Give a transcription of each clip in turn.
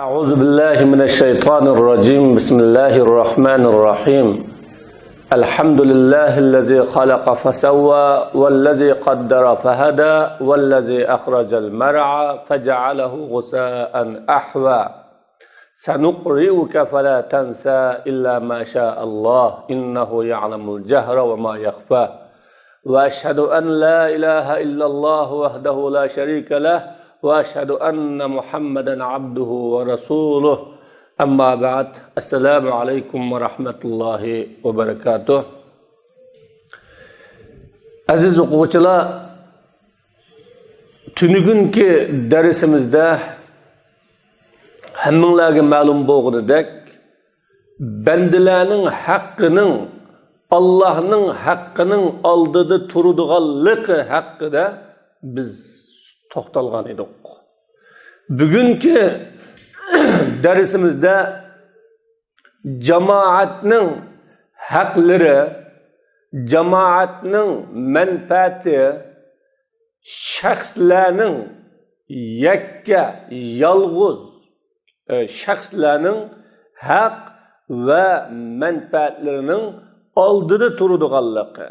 أعوذ بالله من الشيطان الرجيم بسم الله الرحمن الرحيم الحمد لله الذي خلق فسوى والذي قدر فهدى والذي أخرج المرعى فجعله غثاء أحوى سنقرئك فلا تنسى إلا ما شاء الله إنه يعلم الجهر وما يخفى وأشهد أن لا إله إلا الله وحده لا شريك له وأشهد أن محمدا عبده ورسوله أما بعد السلام عليكم ورحمة الله وبركاته. Aziz o'quvchilar, tunugunki darsimizda hammanglarga ma'lum bo'lganidek, bandalarning haqqining Allohning haqqining oldida turadiganligi haqida biz to'xtalgan edik. Bugungi darsimizda jamoatning haqlari, jamoatning manfaati shaxslarning yakka yolg'iz shaxslarning haq va manfaatlarining oldida turadiganligi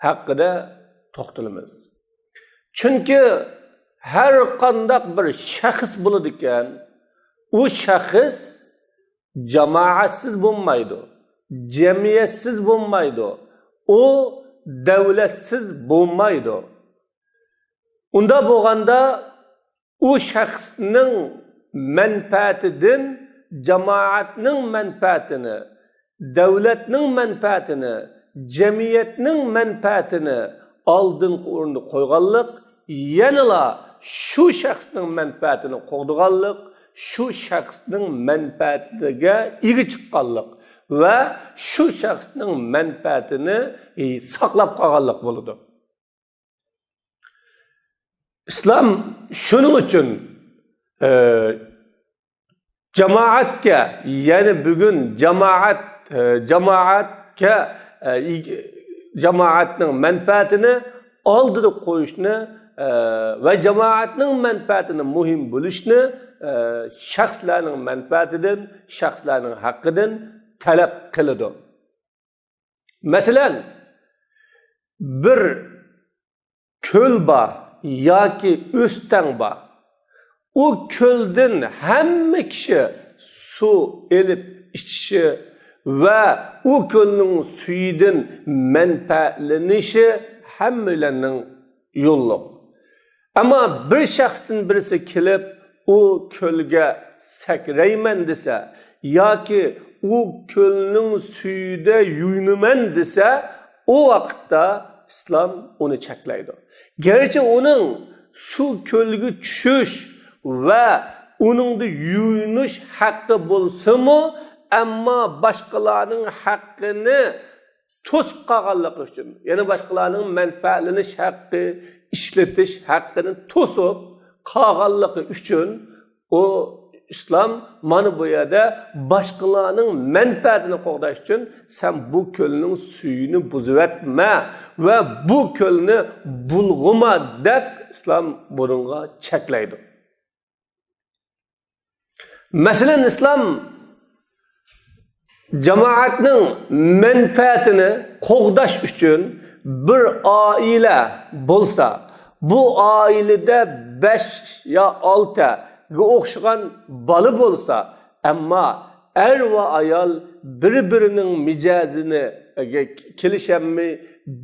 haqida to'xtalamiz. Chunki har qandaq bir shaxs bo'ladi ekan, u shaxs jamoatsiz bo'lmaydi, jamiyatsiz bo'lmaydi, u davlatsiz bo'lmaydi. Unda bo'lganda u shaxsning manfaatidan jamoatning manfaatini, davlatning manfaatini, jamiyatning manfaatini oldingi o'rinda qo'yganlik, yanala shu shaxsning manfaatini qo'g'diganlik, shu shaxsning manfaatiga ega chiqqanlik va shu shaxsning manfaatini saqlab qolganlik bo'ladi. Islom shuning uchun jamoatga, ya'ni bugun jamoat jamoatga jamoatning manfaatini oldida qo'yishni va jamoatning manfaatini muhim bo'lishni shaxslarning manfaatidan, shaxslarning haqqidan talab qiladi. Masalan, bir ko'l bor yoki o'stang bor. U ko'ldan hamma kishi suv elib ichishi va u ko'lning suyidan manfaatlanishi hammalarning yo'lliq. Ammo bir shaxsdan birisi kelib u ko'lga sakrayman desa yoki u ko'lning suyida yuyinaman desa, u vaqtda islom uni cheklaydi. Garchi uning shu ko'lga tushish va uningda yuyinish haqqi bo'lsinmi, ammo boshqalarning haqqini to'sib qolganligi uchun, ya'ni boshqalarning manfaatlanish haqqi, ishlatish haqqini to'sib qolganligi uchun u islom mana bu yerda boshqalarning manfaatini qo'g'dash uchun sen bu ko'lning suyini buzivatma va bu ko'lni bulg'uma deb islom buningga cheklaydi. Masalan, islom jamoatning manfaatini qo'g'dash uchun bir oila bo'lsa, bu oilada 5 yo 6 ga o'xshagan bola bo'lsa, ammo er va ayol bir birining mijozini kelisholmay,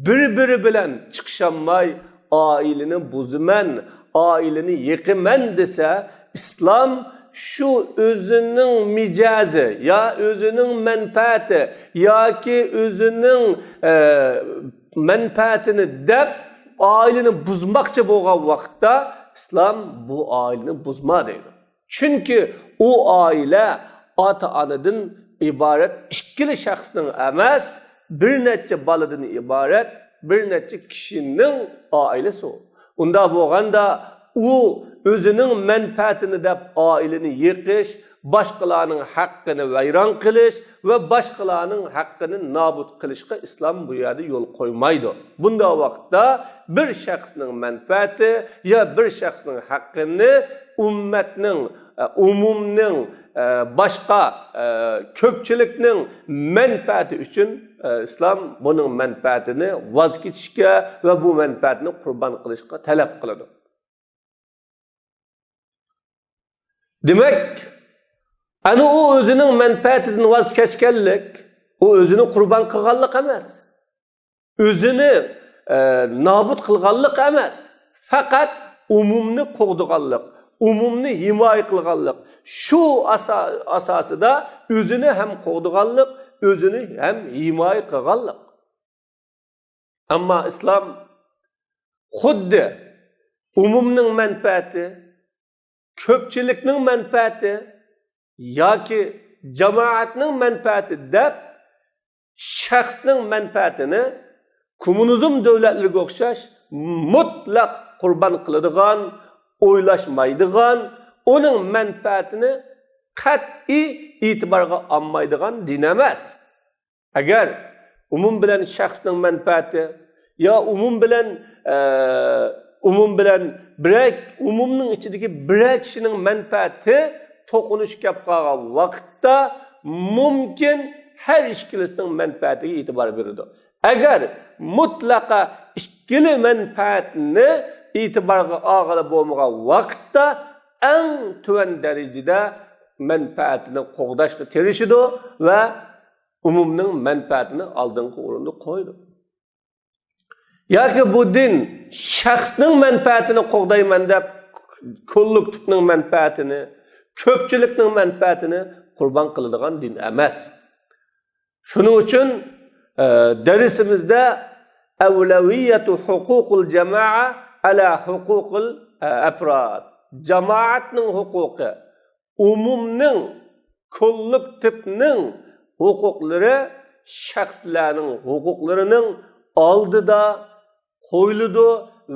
bir biri bilan chiqisholmay, oilani buziman, oilani yiqiman desa, islom shu o'zining mijozi yo o'zining manfaati yoki o'zining manfaatini deb oilani buzmoqchi bo'lgan vaqtda islom bu oilani buzma deydi. Chunki u oila ota onadan iborat ikkili shaxsning emas, bir necha boladan iborat bir necha kishining oilasi. Unda bo'lganda u o'zining manfaatini deb oilani yiqish, boshqalarning haqqini vayron qilish va boshqalarning haqqini nobud qilishga islom bu yerda yo'l qo'ymaydi. Bunda vaqtda bir shaxsning manfaati yo bir shaxsning haqqini ummatning umumning, boshqa ko'pchilikning manfaati uchun islom buning manfaatini voz kechishga va bu manfaatni qurbon qilishga talab qiladi. Demak, ana u o'zining manfaatidan voz kechganlik, u o'zini qurbon qilganlik emas, o'zini nobud qilganlik emas, faqat umumni qo'g'diganlik, umumni himoya qilganlik. Shu asosida o'zini ham qo'g'diganlik, o'zini ham himoya qilganlik. Ammo islom xuddi umumning manfaati, ko'pchilikning manfaati yoki jamoatning manfaati deb shaxsning manfaatini kommunizm davlatlariga o'xshash mutlaq qurbon qiladigan, o'ylashmaydigan, uning manfaatini qat'iy e'tiborga olmaydigan din emas. Agar umum bilan shaxsning manfaati yo umum bilan bir umumning ichidagi bir kishining manfaati to'qinish kelib qolgan vaqtda mumkin har ikkilasining manfaatiga e'tibor beradi. Agar mutlaqa ikkili manfaatni e'tiborga olg'ili bo'lmagan vaqtda eng tuvan darajada manfaatini qo'g'dashga tirishidi va umumning manfaatini oldingi o'rinda qo'ydi. Yoki bu din shaxsning manfaatini qo'g'dayman deb kollektivning manfaatini, ko'pchilikning manfaatini qurbon qiladigan din emas. Shuning uchun darsimizda avlaviyatu huququl jamoa ala huquqil afrod, jamoatning huquqi, umumning, kollektivning huquqlari shaxslarning huquqlarining oldida qo'yiladi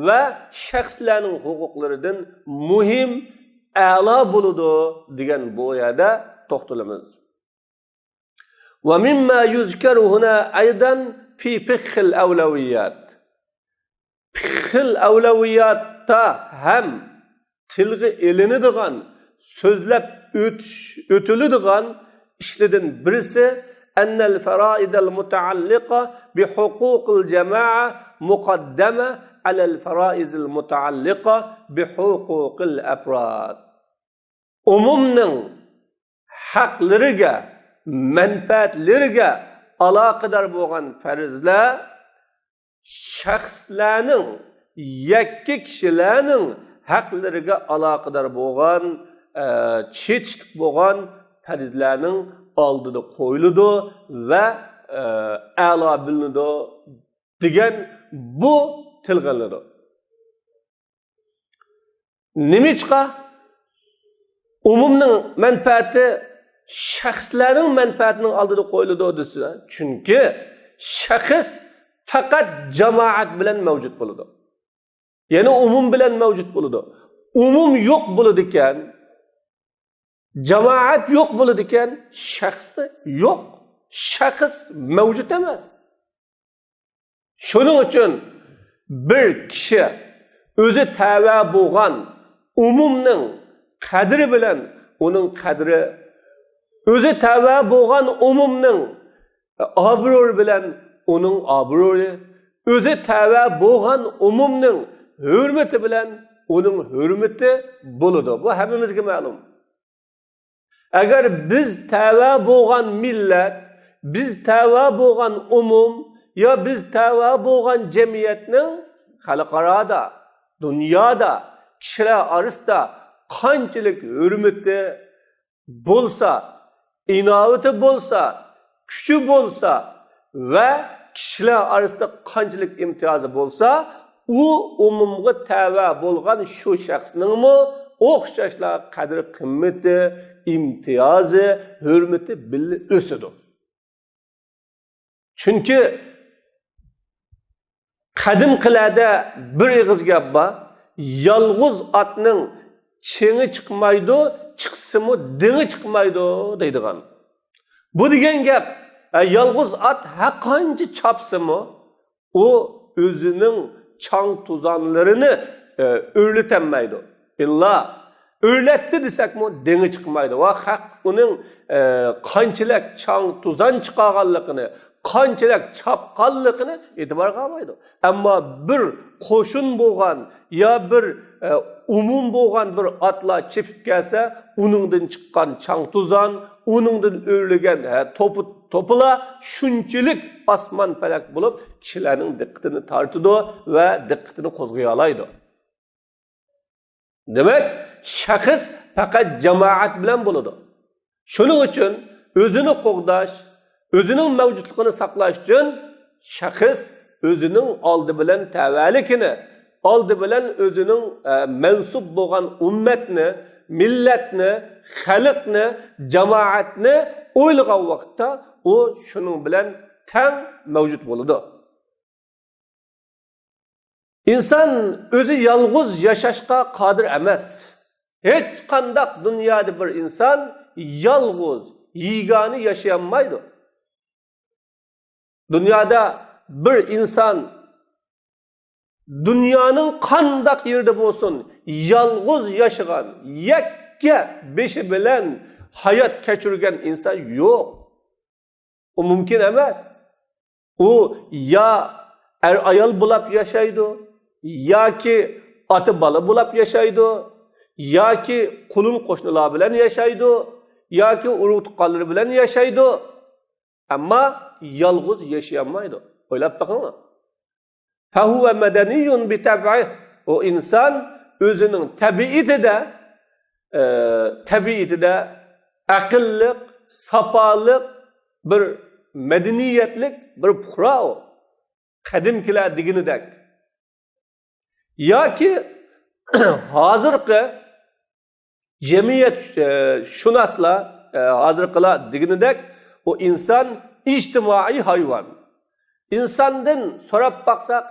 va shaxslarning huquqlaridan muhim, a'lo bo'ladi degan bu yerda to'xtalamiz. Va mimma yuzkaru huna aydan fi fiqhil avlaviyat. Fiqhil avlaviyatda ham tilga ilinadigan, so'zlab o'tiladigan ishlardan birisi annal faraidal mutaalliqa bi huquqil jamaa muqaddama alal faraizil mutaalliqa bi huquqil afrod. Umumning haqlariga, manfaatlariga aloqador bo'lgan farzlar shaxslarning, yakka kishilarning haqlariga aloqador bo'lgan, chetishlik bo'lgan farzlarning oldida qo'yiladi va a'lo bilinadi degan bu tilga ilinadi. Nimichqa umumning manfaati shaxslarning manfaatining oldida qo'yiladi desa, chunki shaxs faqat jamoat bilan mavjud bo'ladi. Ya'ni umum bilan mavjud bo'ladi. Umum yo'q bo'ladi ekan, jamoat yo'q bo'ladi ekan, shaxsni yo'q. Shaxs mavjud emas. Shuning uchun bir kishi o'zi tava bo'lgan umumning qadri bilan uning qadri, o'zi tava bo'lgan umumning obro'yi bilan uning obro'yi, o'zi tava bo'lgan umumning hurmati bilan uning hurmati bo'ladi. Bu hammamizga ma'lum. Agar biz tava bo'lgan millat, biz tava bo'lgan umum yo biz tava bo'lgan jamiyatning xalqaroda, dunyoda kishilar orasida qanchalik hurmati bo'lsa, inovati bo'lsa, kuchi bo'lsa va kishilar orasida qanchalik imtiyozi bo'lsa, u umumga tava bo'lgan shu shaxsningmi o'xshashlar qadr qimmati, imtiyozi, hurmati birga o'sadi. Chunki qadimqilarda bir ig'iz gap bor, yolg'iz otning chingi chiqmaydi, chiqsimi dingi chiqmaydi deydigan. Bu degan gap, yolg'iz ot har qancha chopsimi, u o'zining chang tuzonlarini o'rlatolmaydi. Illa O'rlatdi desakmi dengi chiqmaydi va haq uning qanchalik chang tuzan chiqarganligini, qanchalik chapqanligini e'tiborga olmaydi. Ammo bir qo'shin bo'lgan yo bir umum bo'lgan bir otlar chepib kelsa, uningdan chiqqan chang tuzan, uningdan o'rlagan to'pila shunchalik osmon falak bo'lib kishilarning diqqatini tortidi va diqqatini qo'zg'ay oladi. Demak, shaxs faqat jamoat bilan bo'ladi. Shuning uchun o'zini qo'g'dash, o'zining mavjudligini saqlash uchun shaxs o'zining oldi bilan tavallikini, oldi bilan o'zining mansub bo'lgan ummatni, millatni, xalqni, jamoatni o'ylagan vaqtda u shuning bilan tang mavjud bo'ladi. İnsan o'zi yolg'iz yashashga qodir emas. Hech qandaq dunyoda bir inson yolg'iz, yegona yashayolmaydi. Dunyoda bir inson dunyoning qandaq yerida bo'lsin, yolg'iz yashagan, yakka beshi bilan hayot kechirgan inson yo'q. U mumkin emas. U ya er ayol bo'lib yashaydi, yoki ota bola bo'lib yashaydi, yoki qulun qo'shnilar bilan yashaydi, yoki urug' tuqqanlari bilan yashaydi. Ammo yolg'iz yashayolmaydi. O'ylab boqinglar. Fahuva madaniyun bi tab'ih. U inson o'zining tabiatida aqlliq, safoliq bir madaniyatlik bir puhra u. Qadimkilar deganidek. Yoki hozirgi jamiyat shunaslar hozirgilar deganidek u inson ijtimoiy hayvon. Insondan so'rab baqsaq,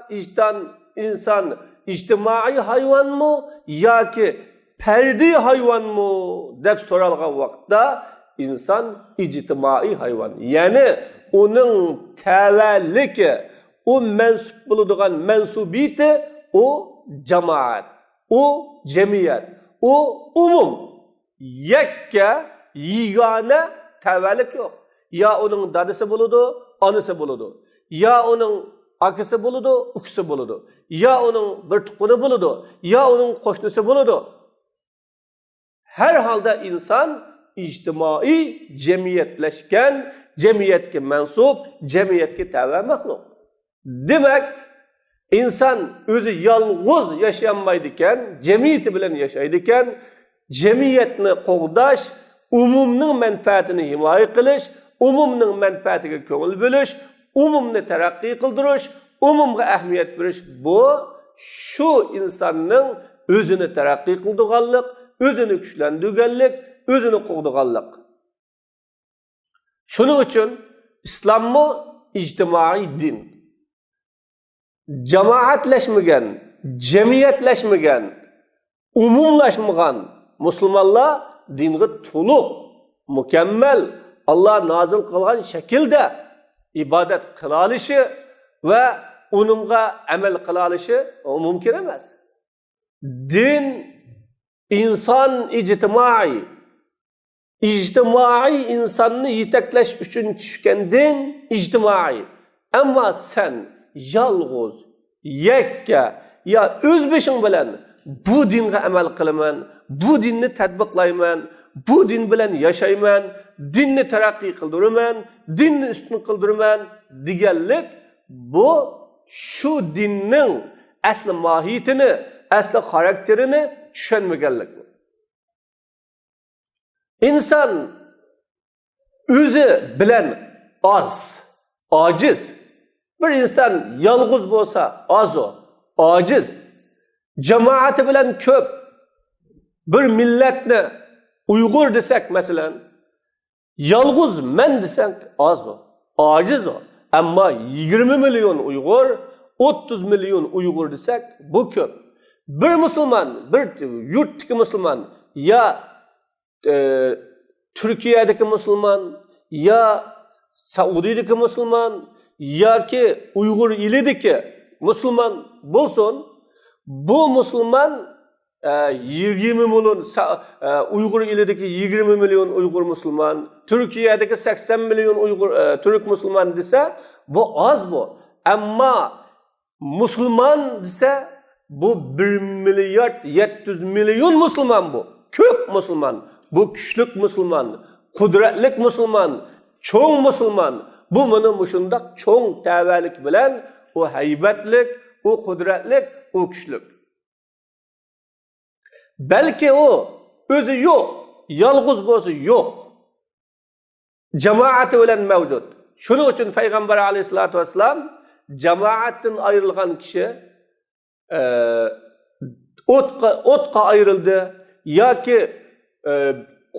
inson ijtimoiy hayvonmi yoki fardiy hayvonmi deb so'ralgan vaqtda inson ijtimoiy hayvon. Ya'ni uning tavalliki, u mansub bo'ladigan mansubiyati u jamoat, u jamiyat, u umum, yakka, yegona tavallik yo'q. Yo uning dadasi bo'ladi, onasi bo'ladi, yo uning akasi bo'ladi, ukasi bo'ladi, yo uning bir tuqqani bo'ladi, yo uning qo'shnisi bo'ladi. Har holda inson ijtimoiy jamiyatlashgan, jamiyatga mansub, jamiyatga tava maxluq. Demak, inson o'zi yolg'iz yashayolmaydi ekan, jamiyati bilan yashaydi ekan, jamiyatni qo'g'dash, umumning manfaatini himoya qilish, umumning manfaatiga ko'ngil bo'lish, umumni taraqqiy qildirish, umumga ahamiyat berish bu shu insonning o'zini taraqqiy qildirganlik, o'zini kuchlantirganlik, o'zini qo'g'diganlik. Shuning uchun islommi ijtimoiy din. Jamoatlashmagan, jamiyatlashmagan, umumlashmagan musulmonlar dinga to'liq, mukammal, Alloh nozil qilgan shaklda ibodat qila olishi va uningga amal qila olishi mumkin emas. Din inson ijtimoiy, ijtimoiy insonni yetaklash uchun tushgan din ijtimoiy. Ammo sen yolg'iz, yakka yo o'z beshing bilan bu dinga amal qilaman, bu dinni tatbiqlayman, bu din bilan yashayman, dinni taraqqiy qildiraman, dinni ustun qildiraman deganlik bu shu dinning asli mohiyatini, asli xarakterini tushunmaganlik. İnson o'zi bilan oz, ojiz. Bir inson yolg'iz bo'lsa oz u, ojiz. Jamoati bilan ko'p. Bir millatni Uyg'ur desak masalan, yolg'iz men desak oz u, ojiz u. Ammo 20 million Uyg'ur, 30 million Uyg'ur desak bu ko'p. Bir musulmon, bir yurtdagi musulmon ya Turkiyadagi musulmon, ya Saudiydagi musulmon yoki Uyg'ur elidagi musulmon bo'lsin, bu musulmon 20 million Uyg'ur elidagi 20 million Uyg'ur musulmon, Turkiyadagi 80 million Uyg'ur turk musulmon desa, bu oz bu. Ammo musulmon desa, bu 1 milliard 700 million musulmon bu. Ko'p musulmon. Bu kuchlik musulmon, qudratlik musulmon, cho'ng musulmon. Bu buni mushundaq cho'ng tavalik bilan u haybatlik, u qudratlik, u kuchlik. Balki u o'zi yo'q, yolg'iz bo'lsa yo'q. Jamoati bilan mavjud. Shuning uchun payg'ambar alayhisolatu vassalam jamoatdan ayrilgan kishi o'tqa ayrildi yoki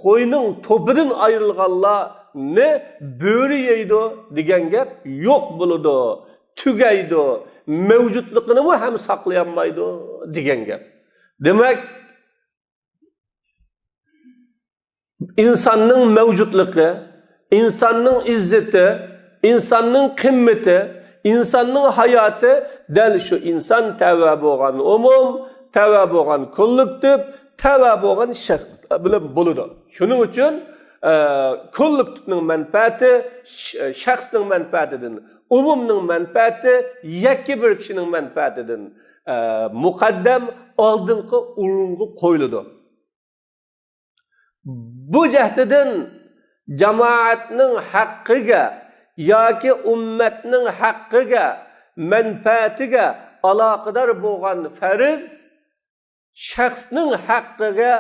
qo'yning to'pidan ayrilganlarni bo'ri yeydi degan gap yo'q bo'ladi, tugaydi, mavjudligini ham saqlayolmaydi degan gap. Demak, insonning mavjudligi, insonning izzati, insonning qimmati, insonning hayoti dal shu inson tava bo'lgan umum, tava bo'lgan kollektiv, tava bo'lgan shaxs bilan bo'ladi. Shuning uchun kollektivning manfaati shaxsning manfaatidan, umumning manfaati yakka bir kishining manfaatidan muqaddam oldingi o'ringa qo'yiladi. Bu jihatidan jamoatning haqqiga yoki ummatning haqqiga, manfaatiga aloqador bo'lgan farz shaxsning haqqiga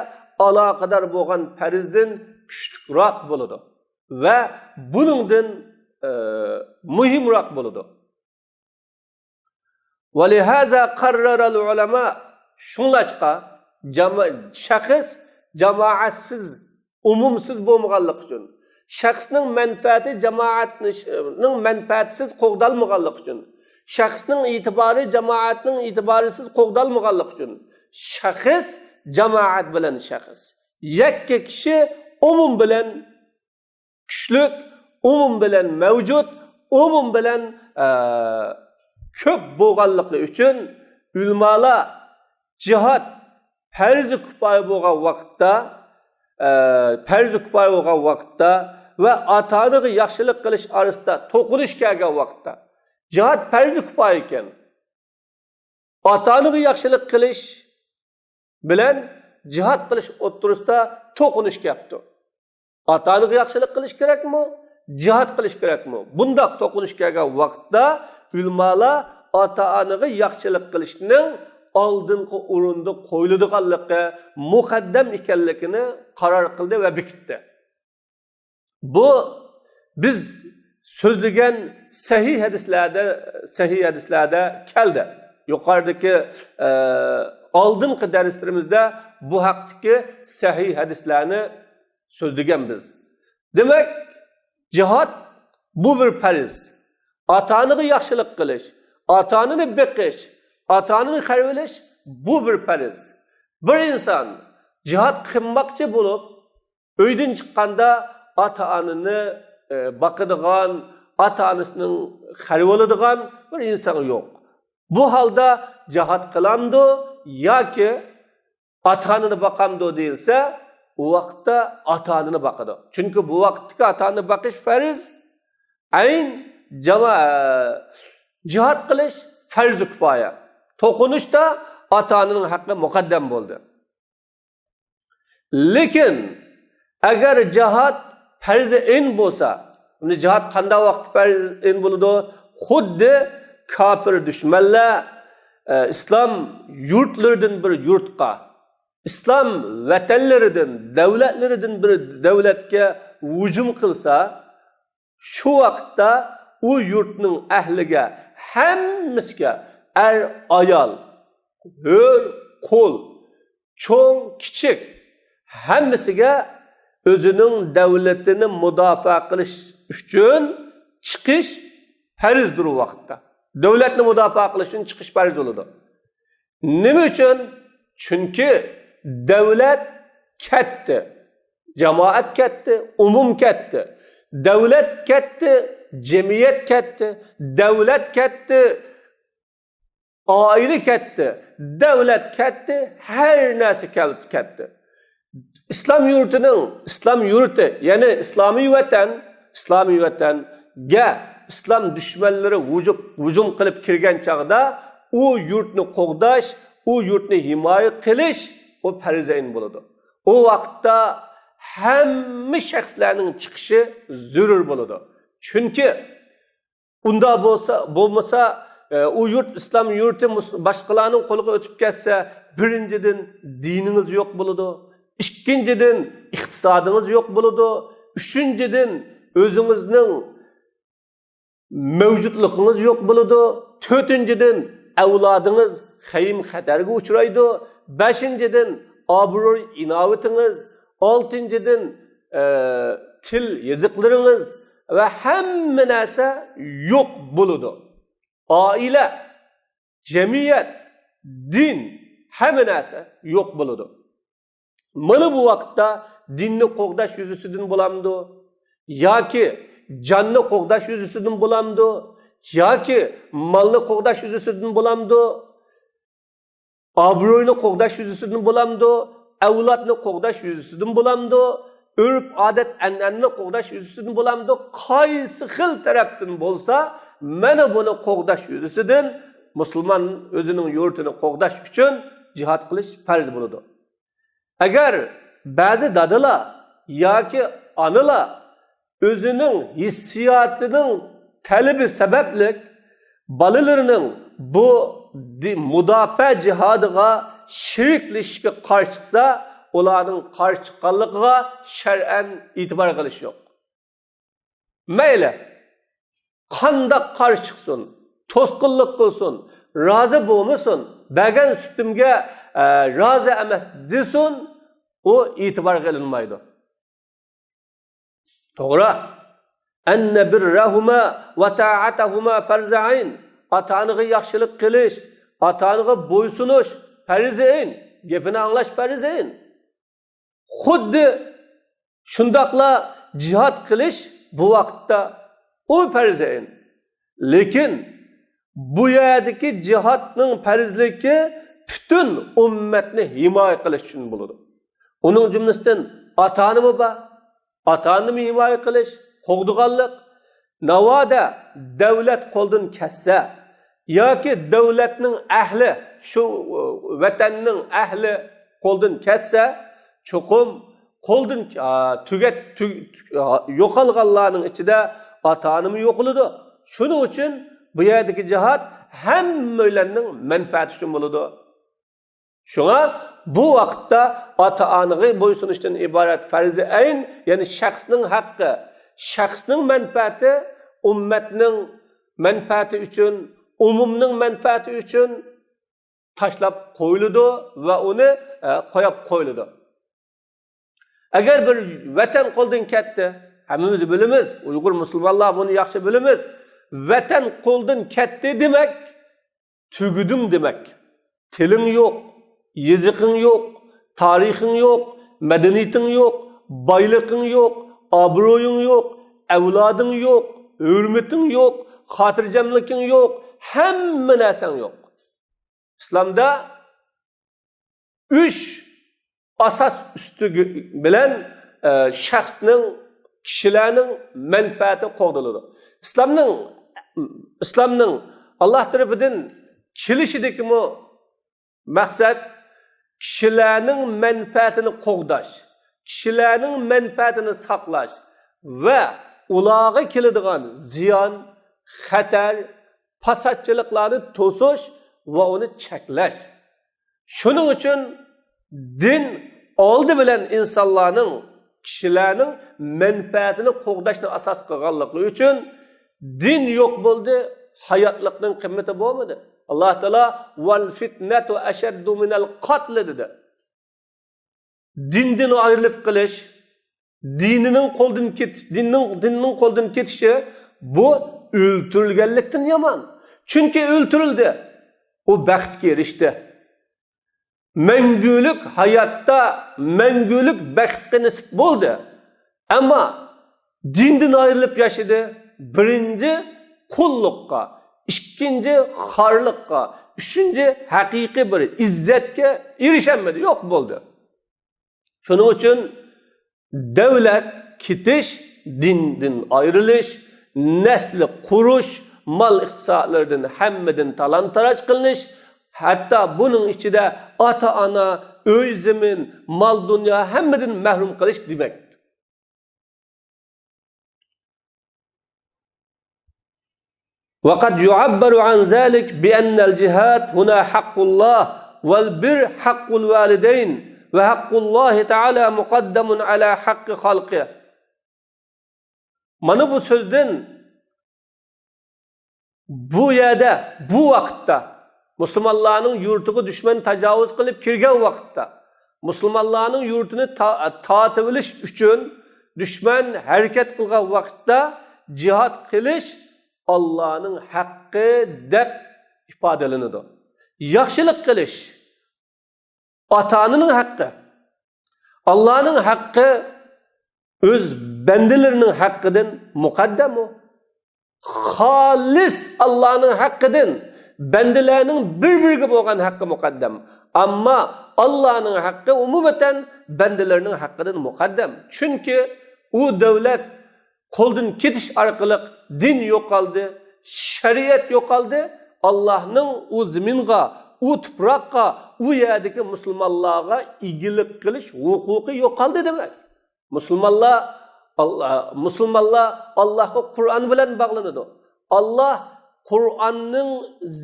aloqador bo'lgan farzdan kuchliroq bo'ladi va buningdan muhimroq bo'ladi. ولهذا قرر العلماء shunlashqa shaxs jamoatsiz, umumsiz bo'lmaganlik uchun, shaxsning manfaati jamoatning manfaatisiz qo'g'dalmaganlik uchun, shaxsning e'tibori jamoatning e'tiborisiz qo'g'dalmaganlik uchun shaxs jamoat bilan shaxs, yakka kishi umum bilan kuchlik, umum bilan mavjud, umum bilan ko'p bo'lganligi uchun ulamolar jihad farzi kifoya bo'lgan vaqtda, farzi kifoya bo'lgan vaqtda va ota-onaga yaxshilik qilish orasida to'qinish kelgan vaqtda jihad farzi kifoya ekan, ota-onaga yaxshilik qilish bilan jihad qilish o'ttirisida to'qinish kelibdi. Ota-onaga yaxshilik qilish kerakmi, jihad qilish kerakmi? Bundoq to'qinish kelgan vaqtda ulamolar ota-onaga yaxshilik qilishning oldingi o'rinda qo'yiladiganligi, muqaddam ekanligini qaror qildi va bekitdi. Bu biz so'zlagan sahih hadislarda keldi. Yuqoridagi oldingi darslarimizda bu haqdagi sahih hadislarni so'zlagan biz. Demak, jihad bu bir farz. Ota-onaga yaxshilik qilish, ota-onani beqish, ota-onani qarvilish bu bir farz. Bir inson jihad qilmoqchi bo'lib uydan chiqqanda ota-onani boqadigan, ota-onasining qarvoladigan bir inson yo'q. Bu holda jihad qilamdi yoki ota-onani boqamdi deyilsa, u vaqtda ota-onani boqadi. Chunki bu vaqtdagi ota-onani boqish farz, ayn jihad qilish farz-i kifoya. To'qinishda ota-onaning haqqi muqaddam bo'ldi. Lekin agar jihad farz-i ayn bo'lsa, uni jihad qanday vaqt farz ayn bo'ladi? Xuddi kofir dushmanlar islom yurtlaridan bir yurtga, islom vatanlaridan, davlatlaridan bir davlatga hujum qilsa, shu vaqtda u yurtning ahliga hammasiga, er, ayol, hur, qo'l, cho'ng, kichik hammasiga o'zining davlatini mudofaa qilish uchun chiqish farzdir u vaqtda. Davlatni mudofaa qilish uchun chiqish farz bo'ladi. Nima uchun? Chunki davlat katta, jamoat katta, umum katta. Davlat katta, jamiyat katta, davlat katta, Oila ketdi, davlat ketdi, har narsa ketdi. İslam yurtining, İslam yurti, ya'ni islomiy vatan, islomiy vatanga islom dushmanlari hujum qilib kirgan chog'da u yurtni qo'g'dash, u yurtni himoya qilish u farzayn bo'ladi. U vaqtda hamma shaxslarning chiqishi zarur bo'ladi. Chunki unda bo'lsa, bo'lmasa u yurt islom yurti boshqalarning qo'liga o'tib ketsa, birinchidan diningiz yo'q bo'ladi, ikkinchidan iqtisodingiz yo'q bo'ladi, uchinchidan o'zingizning mavjudligingiz yo'q bo'ladi, to'rtinchidan avlodingiz xayim xatarga uchraydi, beshinchidan obro' inovatingiz, oltinchidan til yoziqlaringiz va hamma narsa yo'q bo'ladi. Oila, jamiyat, din, hamma narsa yo'q bo'ladi. Mana bu vaqtda dinni qo'g'dash yuzasidan bo'lamdi yoki jonni qo'g'dash yuzasidan bo'lamdi yoki molni qo'g'dash yuzasidan bo'lamdi, obro'ni qo'g'dash yuzasidan bo'lamdi, avlodni qo'g'dash yuzasidan bo'lamdi, urf odat an'anani qo'g'dash yuzasidan bo'lamdi, qaysi xil tarafdan bo'lsa, mana buni qo'g'dash yuzasidan musulmon o'zining yurtini qo'g'dash uchun jihad qilish farz bo'ladi. Agar ba'zi dadalar yoki onalar o'zining hissiyotining talabi sababli bolalarining bu mudofaa jihodiga sheriklashishga qarshi chiqsa, ularning qarshi chiqqanligiga shar'an e'tibor qilish yo'q. Mayli, qandoq qarshi chiqsin, to'sqinlik qilsin, rozi bo'lmasin, bergan sutimga rozi emas desin, u e'tiborga ilinmaydi. To'g'ri. Anna birrahuma va ta'atahuma farz ayn. Ota-onaga yaxshilik qilish, ota-onaga bo'ysunish farz ayn. Gapini anglash farz ayn. Xuddi shundoqla jihad qilish bu vaqtda u farz ayn. Lekin bu yerdagi jihatning farzligi butun ummatni himoya qilish uchun bo'ladi. Uning jumlasidan ota-onami bor, ota-onani himoya qilish, qo'g'diganlik. Navoda davlat qo'ldan ketsa yoki davlatning ahli, shu vatanning ahli qo'ldan ketsa, cho'qim qo'ldan tugat yo'qolganlarning ichida ota-onami yo'qoladi. Shuning uchun bu yerdagi jihat hammalarning manfaati uchun bo'ladi. Shunga bu vaqtda ota-onaga bo'ysunishdan iborat farzi ayn, ya'ni shaxsning haqqi, shaxsning manfaati ummatning manfaati uchun, umumning manfaati uchun tashlab qo'yiladi va uni qo'yib qo'yiladi. Agar bir vatan qo'ldan ketdi, hammamiz bilamiz, Uyg'ur musulmonlar buni yaxshi bilamiz. Vatan qo'ldan ketdi demak, tugudim demak. Tiling yo'q, yeziqing yo'q, tarixing yo'q, madaniyating yo'q, boyliqing yo'q, obro'ying yo'q, avloding yo'q, hurmating yo'q, xotirjamliging yo'q, hamma narsang yo'q. Islomda 3 asos usti bilan shaxsning, kishilarning manfaati qo'g'diladi. İslamning Alloh tarafidan kelishidagi maqsad kishilarning manfaatini qo'g'dash, kishilarning manfaatini saqlash va ularga keladigan ziyon, xatar, fasodchiliklarni to'sish va uni cheklash. Shuning uchun din oldi bilan insonlarning, kishilarning manfaatini qo'g'dashni asos qilganligi uchun din yo'q bo'ldi, hayotlikning qimmati bo'lmadi. Alloh taolo val fitnatu ashaddu minal qatl dedi. Dindan ayrilib qilish, dinining qo'ldan ketish, dinning qo'ldan ketishi bu o'ltirilganlikdan yomon. Chunki o'ltirildi, u baxtga erishdi. Mangulik hayotda mangulik baxtga nasib bo'ldi. Ammo dindan ayrilib yashadi. Birinchi qulluqqa, ikkinchi xorliqqa, Uchinchi haqiqiy bir izzatga erisholmadi, yo'q bo'ldi. Shuning uchun davlat ketish, dindan ayrilish, nasli qurish, mal iqtisodlaridan hammadan talon-taroj qilinish, hatto buning ichida ota-ona, uy zimin, mal dunyo hammadan mahrum qilish demak. وقد يعبر عن ذلك بأن الجهاد هنا حق الله والبر حق الوالدين وحق الله تعالى مقدم على حق خلقه. Mana bu sözden bu yerda, bu vaqtda musulmonlarning yurtiga dushman tajovuz qilib kirgan vaqtda musulmonlarning yurtini tortib olish uchun dushman harakat qilgan vaqtda jihad qilish Allohning haqqi deb ifodalanadi. Yaxshilik qilish ota-onaning haqqi. Allohning haqqi o'z bandalarining haqqidan muqaddam u. Xolis Allohning haqqidan bandalarning bir-biriga bo'lgan haqqi muqaddam. Ammo Allohning haqqi umuman bandalarning haqqidan muqaddam. Chunki u davlat qo'ldan ketish orqali din yo'qoldi, shariat yo'qoldi. Allohning u zaminga, u tuproqqa, u yerdagi musulmonlarga egilik qilish huquqi yo'qoldi demak. Musulmonlar Allohga Qur'on bilan bog'lanadi. Alloh Qur'onning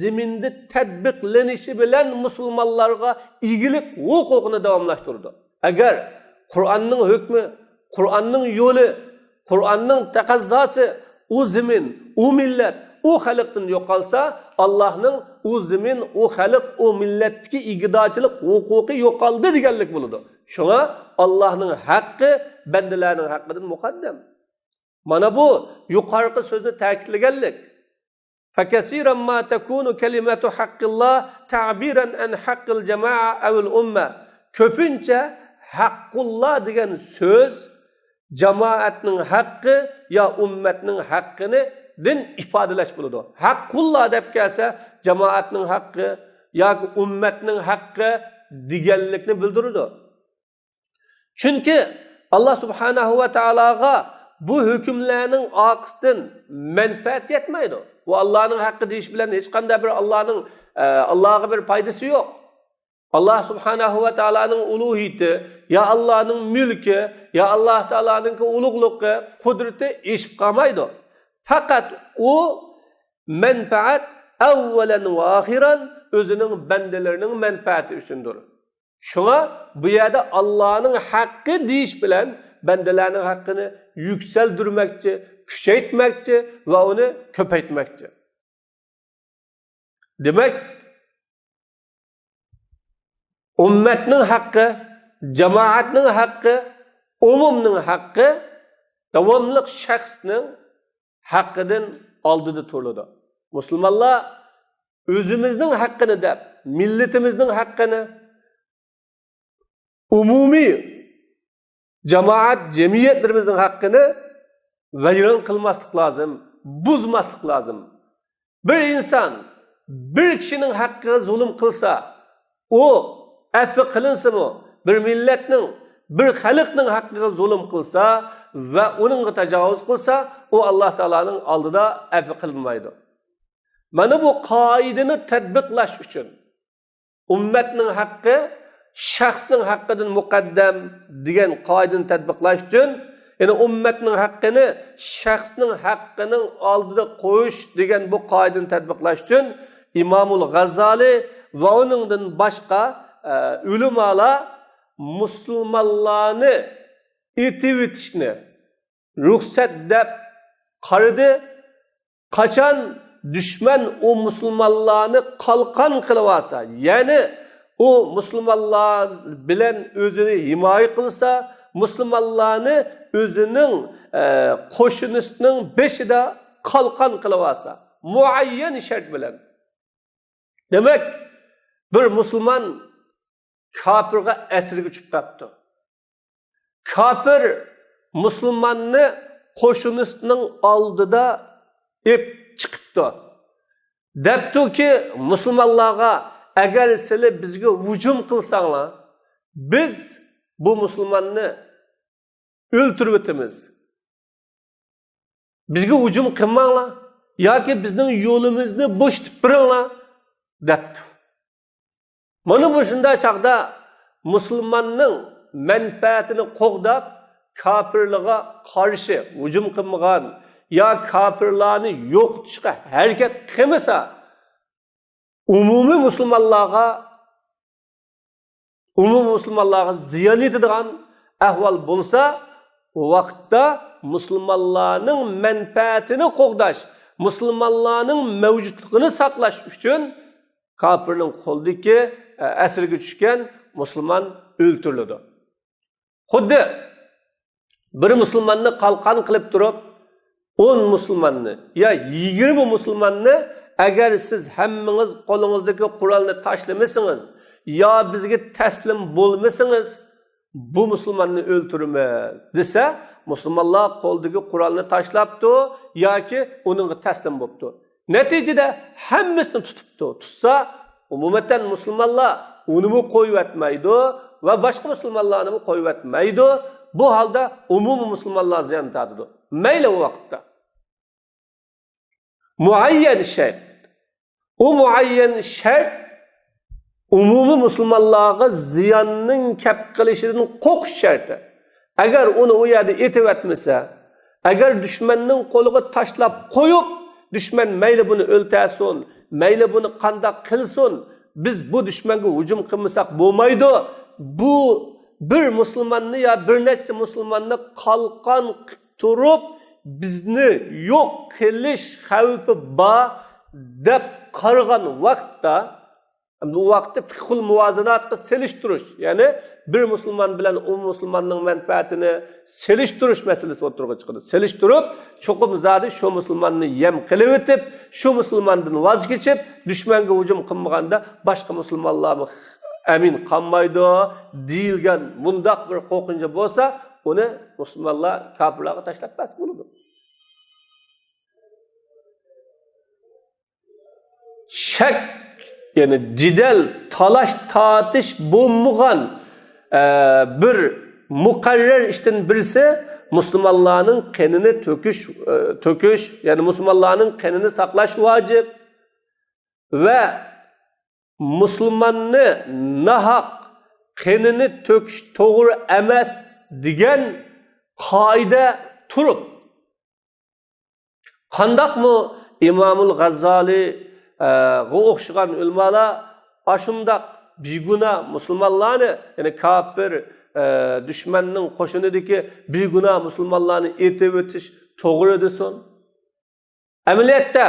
zaminda tatbiqlanishi bilan musulmonlarga egilik huquqini davomlashtirdi. Agar Qur'onning hukmi, Qur'onning yo'li, Qur'onning taqazzosi u zamin, u millat, u xalqdan yo'qolsa, Allohning u zamin, u xalq, u millatdagi igidorchilik huquqi yo'qoldi deganlik bo'ladi. Shunga Allohning haqqi bandalarning haqqidan muqaddam. Mana bu yuqorqi so'zni ta'kidlaganlik. فكثيرا ما تكون كلمة حق الله تعبيرا عن حق الجماعة أو الأمة. Ko'pincha haqqulloh degan so'z jamoatning haqqi yo ummatning haqqini din ifodalash bo'ladi. Haqqulloh deb kelsa jamoatning haqqi yoki ummatning haqqi deganlikni bildiradi. Chunki Alloh subhanahu va taologa bu hukmlarning orqasidan manfaat yetmaydi. Bu Allohning haqqi deyish bilan hech qanday bir Allohning Allohga bir foydasi yo'q. Alloh subhanahu va taoloning ulug'iyati, yo Allohning mulki, yo Alloh taoloning ulug'ligi, qudrati eshib qolmaydi. Faqat u manfaat avvalan va oxiran o'zining bandalarining manfaati uchundir. Shunga bu yerda Allohning haqqi deyish bilan bandalarning haqqini yuksaldirmoqchi, kuchaytmoqchi va uni ko'paytmoqchi. Demak, ummatning haqqi, jamoatning haqqi, umumning haqqi davomli shaxsning haqqidan oldida turadi. Musulmonlar o'zimizning haqqini deb, millatimizning haqqini umumiy jamoat, jamiyatlarimizning haqqini vayron qilmaslik lozim, buzmaslik lozim. Bir inson bir kishining haqqiga zulm qilsa, u afv qilinsa-mu, bir millatning, bir xalqning haqqiga zulm qilsa va uningga tajovuz qilsa, u Alloh taoloning oldida afv qilinmaydi. Mana bu qoidani tatbiqlash uchun ummatning haqqi shaxsning haqqidan muqaddam degan qoidani tatbiqlash uchun, ya'ni ummatning haqqini shaxsning haqqining oldida qo'yish degan bu qoidani tatbiqlash uchun Imomul G'azzoli va uningdan boshqa ulamolar musulmonlarni etib o'tishni ruxsat deb qaradi. Qachon dushman u musulmonlarni qalqon qilib olsa, ya'ni u musulmonlar bilan o'zini himoya qilsa, musulmonlarni o'zining qo'shinisining beshida qalqon qilib olsa, muayyan shart bilan. Demak, bir musulmon kofirga asirga tushib qolibdi. Kofir musulmonni qo'shinisining oldida ep chiqibdi. Debdiki musulmonlarga, agar sizlar bizga hujum qilsanglar, biz bu musulmonni o'ltirib o'tamiz. Bizga hujum qilmanglar yoki bizning yo'limizni bo'shatib beringlar debdi. Mana bu shunday chog'da musulmonning manfaatini qo'g'dab kofirlarga qarshi hujum qilmagan yo kofirlarni yo'qotishga harakat qilmasa, umumiy musulmonlarga ziyon yetadigan ahvol bo'lsa, u vaqtda musulmonlarning manfaatini qo'g'dash, musulmonlarning mavjudligini saqlash uchun kofirning qo'lidagi asirga tushgan musulmon o'ltiriladi. Xuddi bir musulmonni qalqon qilib turib, 10 musulmonni yo 20 musulmonni agar siz hammangiz qo'lingizdagi qurolni tashlamasangiz yo bizga taslim bo'lmasangiz, bu musulmonni o'ltiramiz desa, musulmonlar qo'ldagi qurolni tashlabdi yoki uningga taslim bo'libdi. Natijada hammasini tutibdi. Tutsa, umuman musulmonlar unimi qo'yib o'tmaydi va boshqa musulmonlarni qo'yib o'tmaydi. Bu holda umumiy musulmonlar ziyon tortadi. Mayli u vaqtda muayyan shart, u muayyan shart umumiy musulmonlarga ziyonning kap qilishidan qo'rqish sharti. Agar uni u yerda etib o'tmasa, agar dushmanning qo'liga tashlab qo'yib, dushman mayli buni o'ltasin, mayli buni qandoq qilsin, biz bu dushmanga hujum qilmasak bo'lmaydi. Bu bir musulmonni yo bir necha musulmonni qalqon qilib turib bizni yo'q qilish xavfi bor deb qaragan vaqtda, bu vaqtda fiqhul muvozanatga selishtirish, ya'ni bir musulmon bilan u musulmonning manfaatini selishtirish masalasi o'tirg'a chiqadi. Selishtirib, cho'qim zodi shu musulmonni yem qilib o'tib, shu musulmondan voz kechib, dushmanga hujum qilmaganda boshqa musulmonlarni amin qolmaydi deyilgan bundoq bir qo'rqinchi bo'lsa, uni musulmonlar kofirlarga tashlab bas bo'ladi. Shak, ya'ni jidal, talash tortish bo'lmagan bir muqarrar ishdan birisi musulmonlarning qonini to'kish, ya'ni musulmonlarning qonini saqlash vojib va musulmonni nahaq qonini to'kish to'g'ri emas degan qoida turib, qandoqmi Imomul G'azzoli o'xshagan ulamolar ashundaq beguna musulmonlarni, ya'ni kofir dushmanning qo'shinidagi beguna musulmonlarni etib o'tish to'g'ri desin. Amaliyotda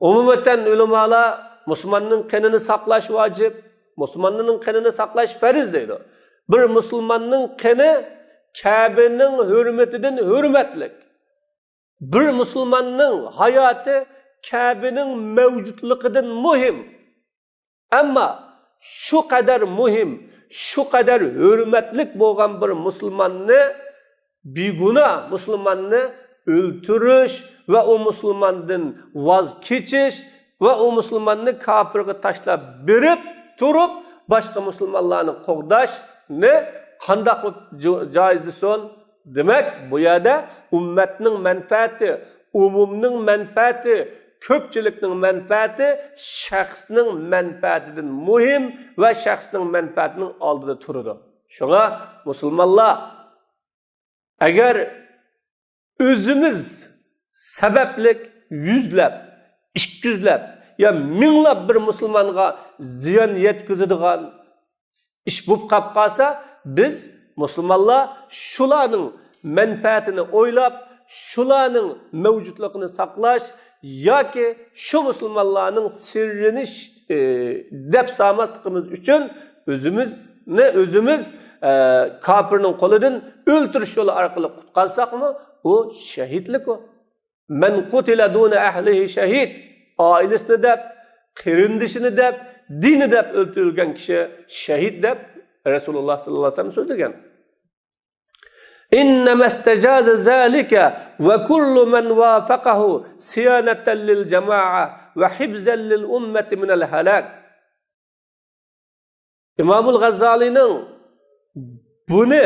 umuman ulamolar musulmonning qonini saqlash vojib, musulmonning qonini saqlash farz deydi. Bir musulmonning qoni Kabening hurmatidan hurmatlik. Bir musulmonning hayoti Kabening mavjudligidan muhim. Ammo shu qadar muhim, shu qadar hurmatlik bo'lgan bir musulmonni, beguna musulmonni o'ltirish va u musulmondan voz kechish va u musulmonni kofirga tashlab berib turib boshqa musulmonlarni qo'g'dashni qandoq joiz desin? Demak, bu yerda ummatning manfaati, umumning manfaati, ko'pchilikning manfaati shaxsning manfaatidan muhim va shaxsning manfaatining oldida turadi. Shunga musulmonlar agar o'zimiz sabablik yuzlab, 200lab yo minglab bir musulmonga ziyon yetkazadigan ish bo'lib qolib qolsa, biz musulmonlar shularning manfaatini o'ylab, shularning mavjudligini saqlash yoki shu musulmonlarning sirrini deb solmasligimiz uchun o'zimizni o'zimiz kofirning qo'lidan o'ltirish yo'li orqali qutqarsakmi, u shahidlik u. Men qutila duna ahlihi shahid, oilasini deb, qarindishini deb, dini deb o'ltirilgan kishi shahid deb Rasululloh sallallohu alayhi vasallam so'zlagan. إنما استجاز ذلك وكل من وافقه صيانة للجماعة وحفظا للأمة من الهلاك. İmamul Ğazzali'nin bunu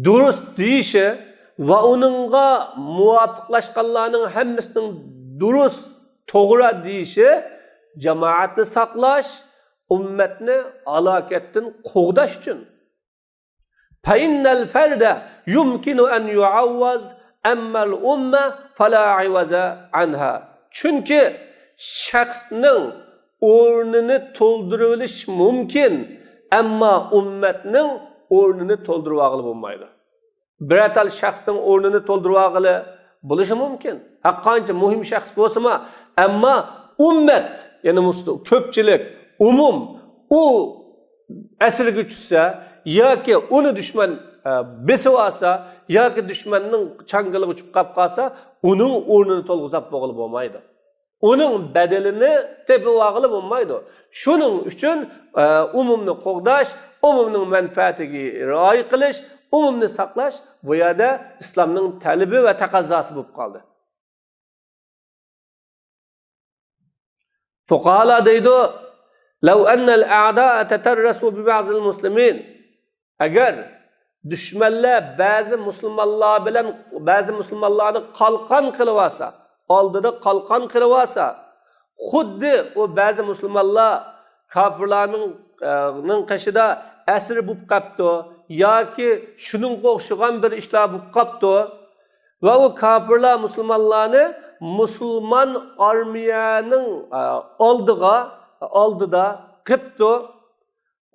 dürüst deyişi ve onunğa muvappıqlaşqanlarның hemmesinin dürüst, toğra deyişi cemaatni saqlaş, ümmetni alakettin qoğdaş üçün. فَاِنَّ الْفَرْدَ يُمْكِنُ اَنْ يُعَوَّزْ اَمَّا الْاُمَّةِ فَلَا عِوَزَ عَنْهَا. Çünkü şəxsnin o'rnini to'ldirilish mumkin, ammo ummatning o'rnini to'ldirib olg'ili bo'lmaydi. Birorta shaxsning o'rnini to'ldirib olg'ili bo'lishi mumkin. Qancha muhim shaxs bo'lsa, ammo ummat, ya'ni ko'pchilik, umum u asirga tushsa yoki uni dushman besib olsa yoki dushmanning changiliga tushib qolib qolsa, uning o'rnini to'lg'izab bo'lg'ili bo'lmaydi. Onun bedelini tepib olg'ili bo'lmaydi. Shuning uchun umumni qo'g'dash, umumning manfaatiga rioya qilish, umumni saqlash bu yerda islomning talabi va taqozosi bo'lib qoldi. Fuqaholar deydi: "Law anna al-a'da'a tatarrasu bi ba'd al-muslimin." Agar dushmanlar ba'zi musulmonlar bilan ba'zi musulmonlarni qalqon qilib olsa, oldida qalqon qilib olsa, xuddi u ba'zi musulmonlar kofirlarning qashida asir bo'lib qolibdi yoki shuningga o'xshagan bir ishlar bo'lib qolibdi va u kofirlar musulmonlarni musulmon armiyaning oldida qilibdi,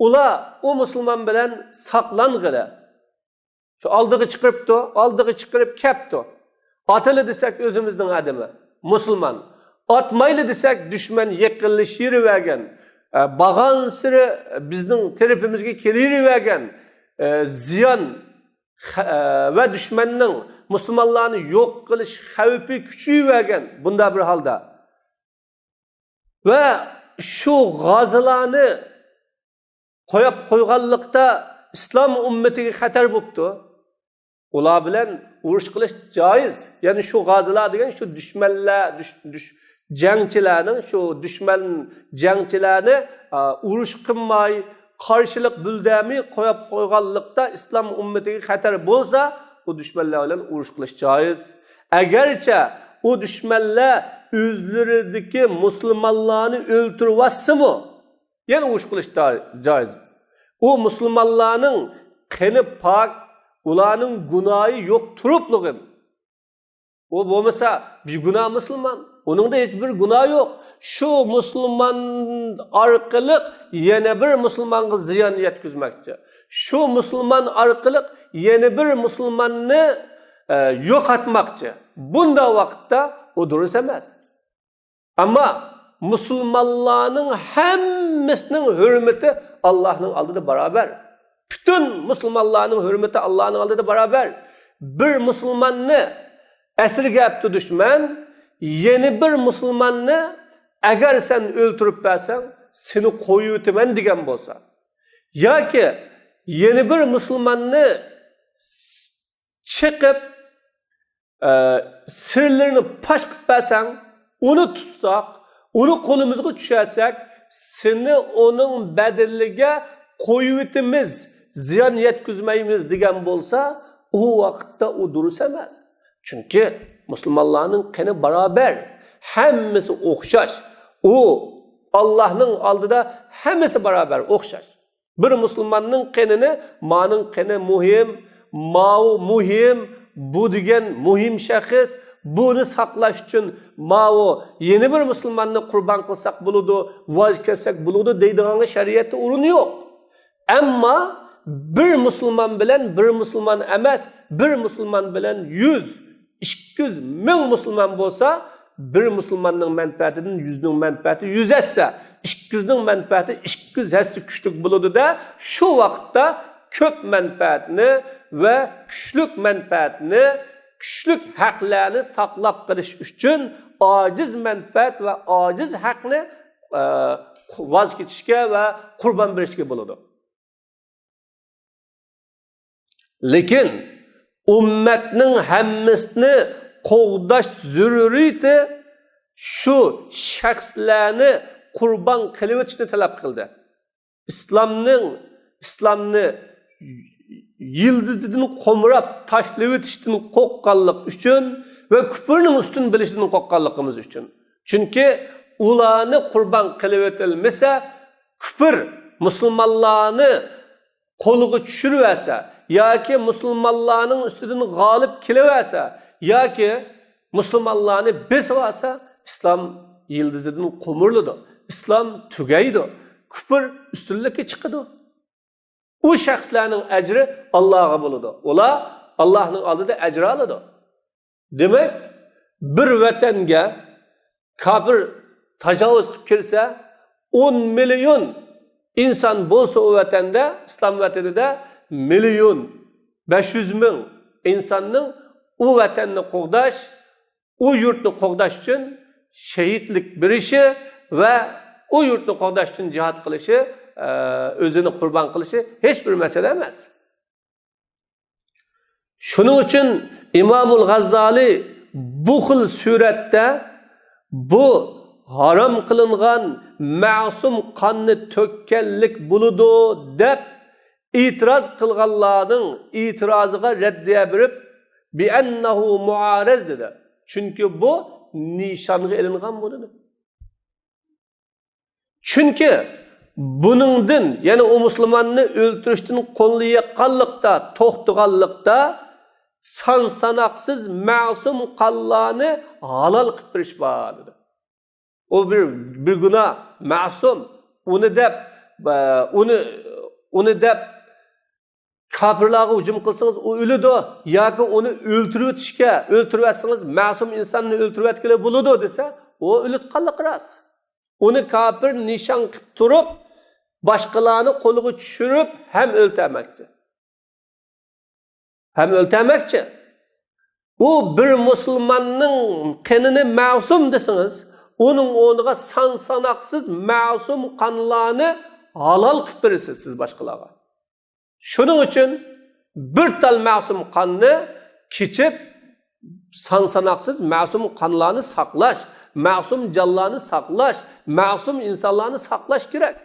ular u musulmon bilan saqlang'ili shu oldiga chiqiribdi, oldiga chiqirib kelibdi. Atili desak o'zimizning adimi musulmon, atmayli desak dushman yaqinlashavergan, bag'an siri bizning tarafimizga kelavergan, ziyon va dushmanning musulmonlarni yo'q qilish xavfi kuchayavergan bunda bir holda va shu g'ozilarni qo'yib qo'yganlikda islom ummatiga xatar bo'libdi. Ular bilan urush qilish joiz. Ya'ni shu g'ozilar degan shu dushmanlar, jangchilarning shu dushman jangchilarni urush qilmay, qarshilik bildirmay qo'yib qo'yganlikda islom ummatiga xatar bo'lsa, u dushmanlar bilan urush qilish joiz. Agarcha u dushmanlar o'zlaridagi musulmonlarni o'ltirib, yana urush qilish joiz. U musulmonlarning qini pok, ularning gunohi yo'q turiblig'in. U bo'lmasa begunoh musulmon, uningda hech bir gunoh yo'q. Shu musulmon orqali yana bir musulmonga ziyon yetkazmoqchi. Shu musulmon orqali yana bir musulmonni yo'qotmoqchi. Bunda vaqtda u durust emas. Ammo musulmonlarning hammasining hurmati Allohning oldida barobar. Bütün musulmonlarning hurmati Allohning oldida barobar. Bir musulmonni asirga olibdi dushman, yana bir musulmonni agar sen o'ltirib bersang, seni qo'yib o'taman degan bo'lsa, yoki yana bir musulmonni chiqib sirlarini fosh qilib bersang, uni tutsak, uni qo'limizga tusharsak, seni uning badaliga qo'yib o'tamiz, ziyon yetkazmaymiz degan bo'lsa, u vaqtda u durust emas. Chunki musulmonlarning qini barobar, hammasi o'xshash. U Allohning oldida hammasi barobar, o'xshash. Bir musulmonning qinini maning qini muhim, mau muhim, bu degan muhim shaxs, buni saqlash uchun mau yana bir musulmonni qurbon qilsak bo'ladi, voz kechsak bo'ladi deydigan shariatda o'rin yo'q. Ammo bir musulmon bilan bir musulmon emas, bir musulmon bilan 100, 200 ming musulmon bo'lsa, bir musulmonning manfaatidan 100ning manfaati 100 hassa, 200ning manfaati 200 hassa kuchli bo'ladi-da, shu vaqtda ko'p manfaatni va kuchlik manfaatni, kuchlik haqlarni saqlab qolish uchun ojiz manfaat va ojiz haqni voz kechishga va qurbon berishga bo'ladi. Lekin ummatning hammasini qo'g'dash zaruriyati shu shaxslarni qurbon qilib o'tishni talab qildi. İslamni yildizidan qo'mrab tashlab o'tishdan qo'rqqanlik uchun va kufrning ustun bilishidan qo'rqqanligimiz uchun. Chunki ularni qurbon qilib o'tilmasa, kufr musulmonlarni qo'liga tushirib yoki musulmonlarning ustidan g'olib kelaversa yoki musulmonlarni besib olsa, islom yildizidan qo'miriladi, islom tugaydi, kufr ustunlikka chiqadi. U shaxslarning ajri Allohga bo'ladi. Ular Allohning oldida ajr oladi. Demak, bir vatanga kofir tajovuz qilib kirsa, 10 million inson bo'lsa u vatanda, islom vatanida 1 500 000 insonning u vatanni qo'g'dash, u yurtni qo'g'dash uchun shahidlik berishi va u yurtni qo'g'dash uchun jihad qilishi, o'zini qurbon qilishi hech bir masala emas. Shuning uchun Imomul G'azzoli bu xil suratda bu harom qilingan ma'sum qonni to'kkanlik bo'ladi deb e'tiroz qilganlarning e'tiroziga raddiya berib, bi annahu muarez dedi. Chunki bu nishonga ilingan bu dedi. Chunki buningdan, ya'ni u musulmonni o'ltirishdan qo'llayotganlikda, to'xtaganlikda san sanoqsiz ma'sum qonlarni halol qilib berish bor dedi. U bir gunoh ma'sum, uni deb uni deb kofirlarga hujum qilsangiz u o'ladi yoki uni o'ltirib o'tishga o'ltirib o'tsangiz ma'sum insonni o'ltirib o'tgili bo'ladi desa, u o'litganlik rost. Uni kofir nishon qilib turib boshqalarni qo'liga tushirib ham o'ltirmoqchi. Ham o'ltirmoqchi. U bir musulmonning qinini ma'sum desangiz, uning o'rniga san sanoqsiz ma'sum qonlarni halol qilib berasiz siz boshqalarga. Shuning uchun bir tal ma'sum qonni kechib san sanoqsiz ma'sum qonlarni saqlash, ma'sum jonlarni saqlash, ma'sum insonlarni saqlash kerak.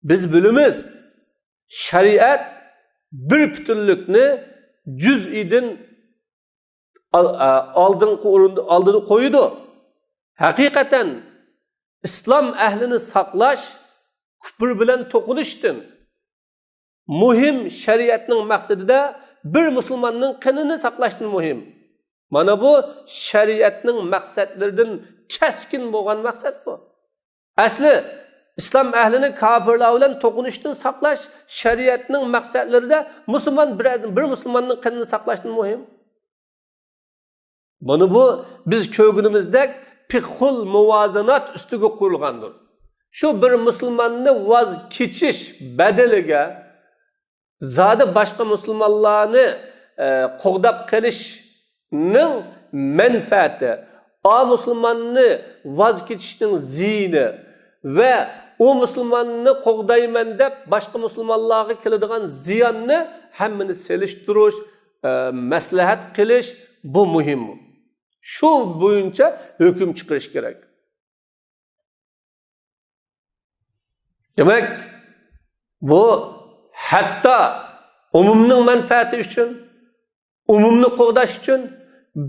Biz bilamiz, shariat bir butunlikni juz'idan oldingi o'rinda oldini qo'ydi. Haqiqatan islom ahlini saqlash kufr bilan to'qinishdan muhim, shariatning maqsadida bir musulmonning qinini saqlashdan muhim. Mana bu shariatning maqsadlaridan keskin bo'lgan maqsad bu. Asli islom ahlini kofirlar bilan to'qinishdan saqlash shariatning maqsadlarida musulmon bir musulmonning qinini saqlashdan muhim. Buni bu biz ko'rganimizdek fiqhul muvozanat ustiga qurilgandir. Shu bir musulmonni voz kechish badaliga zodi boshqa musulmonlarni qo'g'dab qilishning manfaati, o musulmonni voz kechishning ziyni va u musulmonni qo'g'dayman deb boshqa musulmonlarga keladigan ziyonni hammani selishtirish, maslahat qilish bu muhim. Shu bo'yicha hukm chiqarish kerak. Demak, bu hatto umumning manfaati uchun, umumni qo'g'dash uchun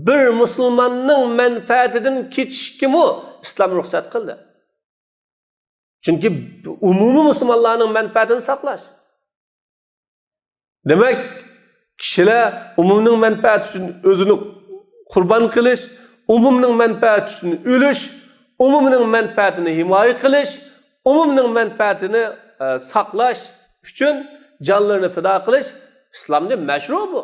bir musulmonning manfaatidan kechishkimi islom ruxsat qildi. Chunki umumiy musulmonlarning manfaatini saqlash. Demak, kishilar umumning manfaati uchun o'zini qurbon qilish, umumning manfaati uchun o'lish, umumning manfaatini himoya qilish, umumning manfaatini saqlash uchun jonlarini fido qilish islomda mashru bu.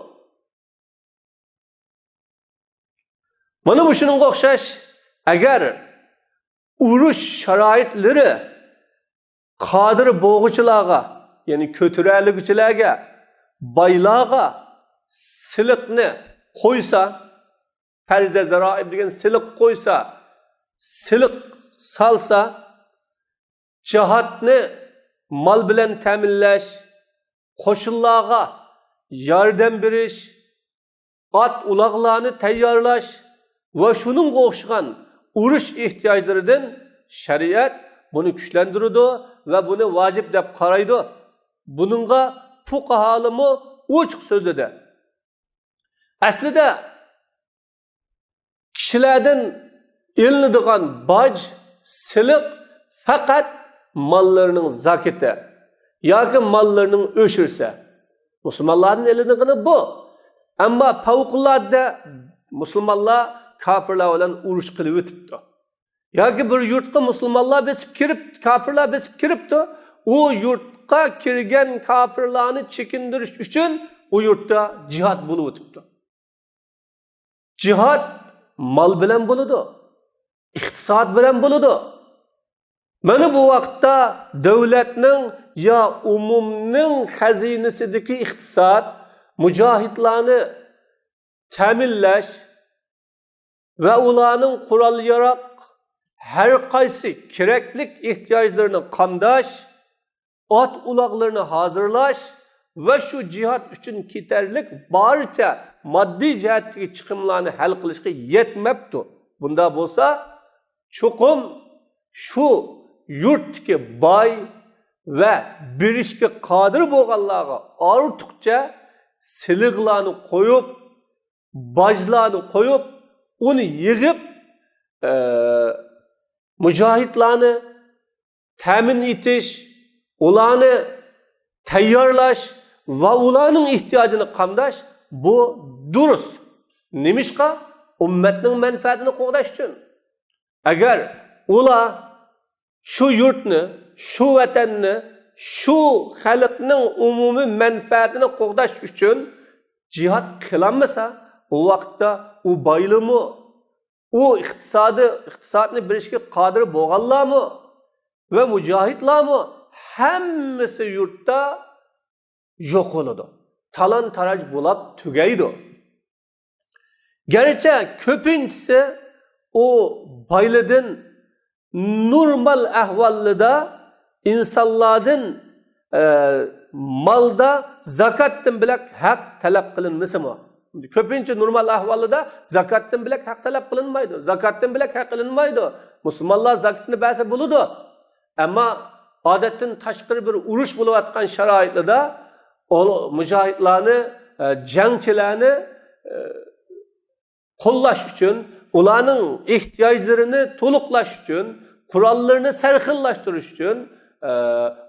Mana bu shunga o'xshash, agar urush sharoitlari qodir bo'g'uchilarga, ya'ni ko'taraliguchilarga, boylarga siliqni qo'ysa, farza zaroib degan siliq qo'ysa, siliq salsa, jihatni mol bilan ta'minlash, qo'shinlarga yordam berish, ot uloqlarni tayyorlash va shuningga o'xshagan urush ehtiyojlaridan shariat buni kuchlantiradi va buni vojib deb qaraydi. Buningga fuqaholimi ochiq so'zladi. Aslida kishilardan ilinadigan boj, siliq faqat mollarining zakiti yoki mollarining o'shirsa. Musulmonlarning ilindigani bu. Ammo favqulodda musulmonlar kofirlar bilan urush qilib o'tibdi. Yoki bir yurtga musulmonlar besib kirib, kofirlar besib kiribdi. U yurtga kirgan kofirlarni chekindirish uchun u yurtda jihad bo'lib o'tibdi. Jihad mal bilan bo'ladi, iqtisod bilan bo'ladi. Mana bu vaqtda davlatning yo umumning xazinasidagi iqtisod mujohidlarni ta'minlash va ularning qurol yaroq har qaysi keraklik ehtiyojlarini qamdash, ot uloqlarini hozirlash va shu jihad uchun ketarlik barcha moddiy jihatdagi chiqimlarni hal qilishga yetmabdi. Bunda bo'lsa, chuqum shu yurtdagi boy va berishga qodir bo'lganlarga ortiqcha siliqlarni qo'yib, bojlarni qo'yib, uni yig'ib mujohidlarni ta'min etish, ularni tayyorlash va ularning ehtiyojini qamdash bu durust. Nemishqa? Ummatning manfaatini qo'g'dash uchun. Agar ular shu yurtni, shu vatanni, shu xalqning umumiy manfaatini qo'g'dash uchun jihad qilolmasa, u vaqtda u boylimi, u iqtisodni berishga qodir bo'lganlarmi va mujohidlarmi, hammasi yurtda yo'q bo'ladi. Talon-taroj bo'lib tugaydi. Garchi ko'pinchisi u boylidan normal ahvolida insonlardan molda zakotdan bilak haq talab qilinmasimi? Ko'pincha normal ahvolida zakotdan bilak haq talab qilinmaydi. Zakotdan bilak haq qilinmaydi. Musulmonlar zakotni bersa bo'ladi. Ammo odatdan tashqari bir urush bo'layotgan sharoitida mujohidlarni, jangchilarni qo'llash uchun, ularning ehtiyojlarini to'liqlash uchun, qurollarni sarxillashtirish uchun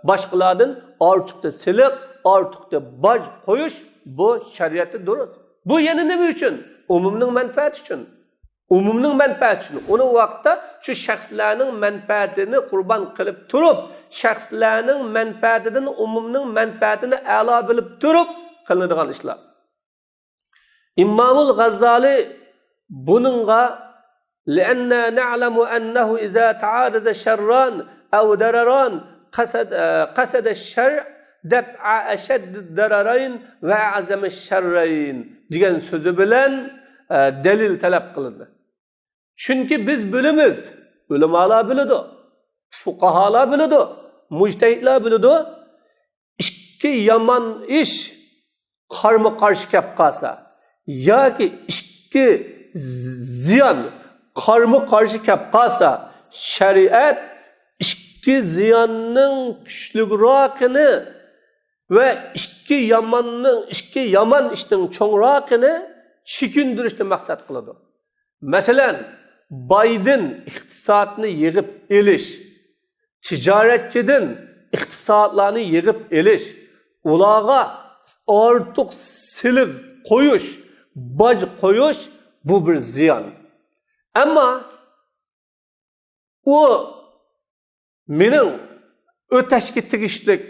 boshqalardan ortiqcha siliq, ortiqcha boj qo'yish bu shariatda durust. Bu yana nima uchun? Umumning manfaati uchun. Umumning manfaati uchun. Uni vaqtda shu shaxslarning manfaatini qurbon qilib turib, shaxslarning manfaatidan umumning manfaatini a'lo bilib turib qilinadigan ishlar. Imomul G'azzoli buningga لأننا نعلم أنه إذا تعارض شران أو ضرران قصد الشرع دفع أشد الضررين وأعظم الشرين degan so'zi bilan dalil talab qilindi. Chunki biz bilamiz, ulamolar biladi, fuqarolar biladi, mujtahidlar biladi, ikki yomon ish qarama qarshi kelib qolsa yoki ikki ziyon qarama qarshi kelib qolsa, shariat ikki ziyonning kuchliroqini va ikki yomonning, ikki yomon ishning cho'ngroqini chekindirishni maqsad qiladi. Masalan, boydan iqtisodni yig'ib olish, tijoratchidan iqtisodlarni yig'ib olish, ularga ortiq siliq qo'yish, boj qo'yish bu bir ziyon. Ammo u mening o'tashga tegishlik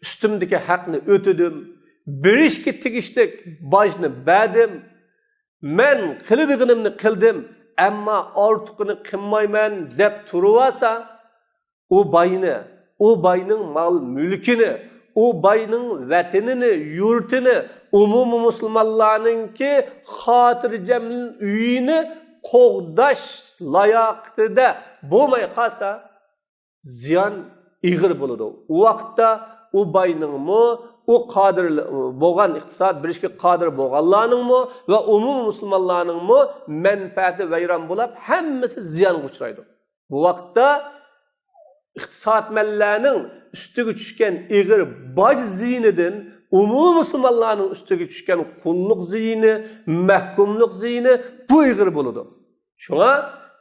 ustimdagi haqni o'tadim, berishga tegishlik bojni berdim, men qiladiganimni qildim, ammo ortiqini qilmayman deb turib olsa, u boyni, u boyning mol mulkini, u boyning vatanini, yurtini, umumiy musulmonlarninki xotirjam uyini qo'g'dash layoqatida bo'lmay qolsa, ziyon ig'ir bo'ladi. U vaqtda u boyningmi, u qodir bo'lgan, iqtisod berishga qodir bo'lganlarningmi va umumiy musulmonlarningmi manfaati vayron bo'lib, hammasi ziyonga uchraydi. Bu vaqtda iqtisodmanlarning ustiga tushgan ig'ir boj ziynidan umumiy musulmonlarning ustiga tushgan qulluq ziyni, mahkumlik ziyni bu ig'ir bo'ladi. Shunga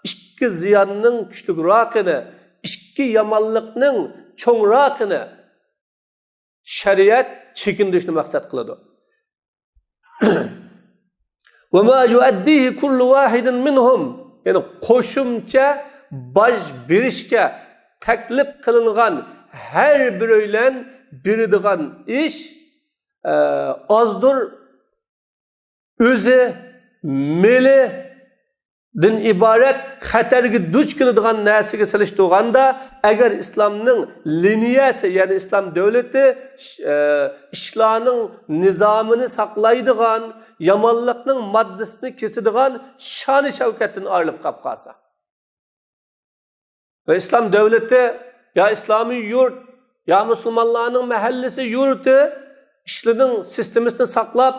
ikki ziyonning kuchliroqini, ikki yomonlikning cho'ngroqini shariat chekindirishni maqsad qiladi. Va ma yuaddihi kullu wahidin minhum, ya'ni qo'shimcha boj berishga taklif qilingan har biroylan beradigan ish ozdir, o'zi meli din iborat xatarga duch keladigan narsaga solishtirganda, agar islomning liniyasi, ya'ni islom davlati ishlarning nizomini saqlaydigan, yomonlikning moddasini kesadigan shoni shavkatdan ayrilib qolib qolsa va islom davlati yo islomiy yurt yo musulmonlarning mahallasi yurti ishlarning sistemasini saqlab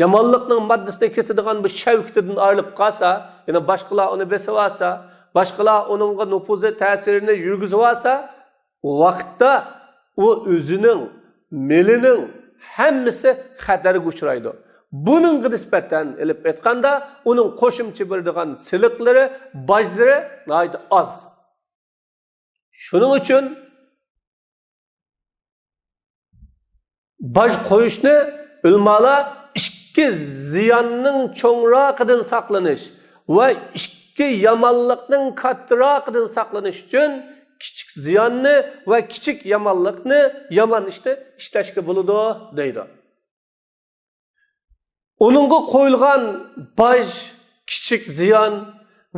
yomonlikning moddasini kesadigan bu shavkatidan ayrilib qolsa, ya'ni boshqalar uni besib olsa, boshqalar uningga nufuzi ta'sirini yurgizib olsa, u vaqtda u o'zining melining hammasi xatarga uchraydi. Buningga nisbatan ilib aytganda, uning qo'shimcha beradigan siliqlari, bojlari nihoyat oz. Shuning uchun boj qo'yishni ulamolar ikki ziyonning cho'ngroqidan saqlanish va ikki yomonlikning kattaroqidan saqlanish uchun kichik ziyonni va kichik yomonlikni, yomon ishni ishlashga bo'ladi deydi. Uningga qo'yilgan boj kichik ziyon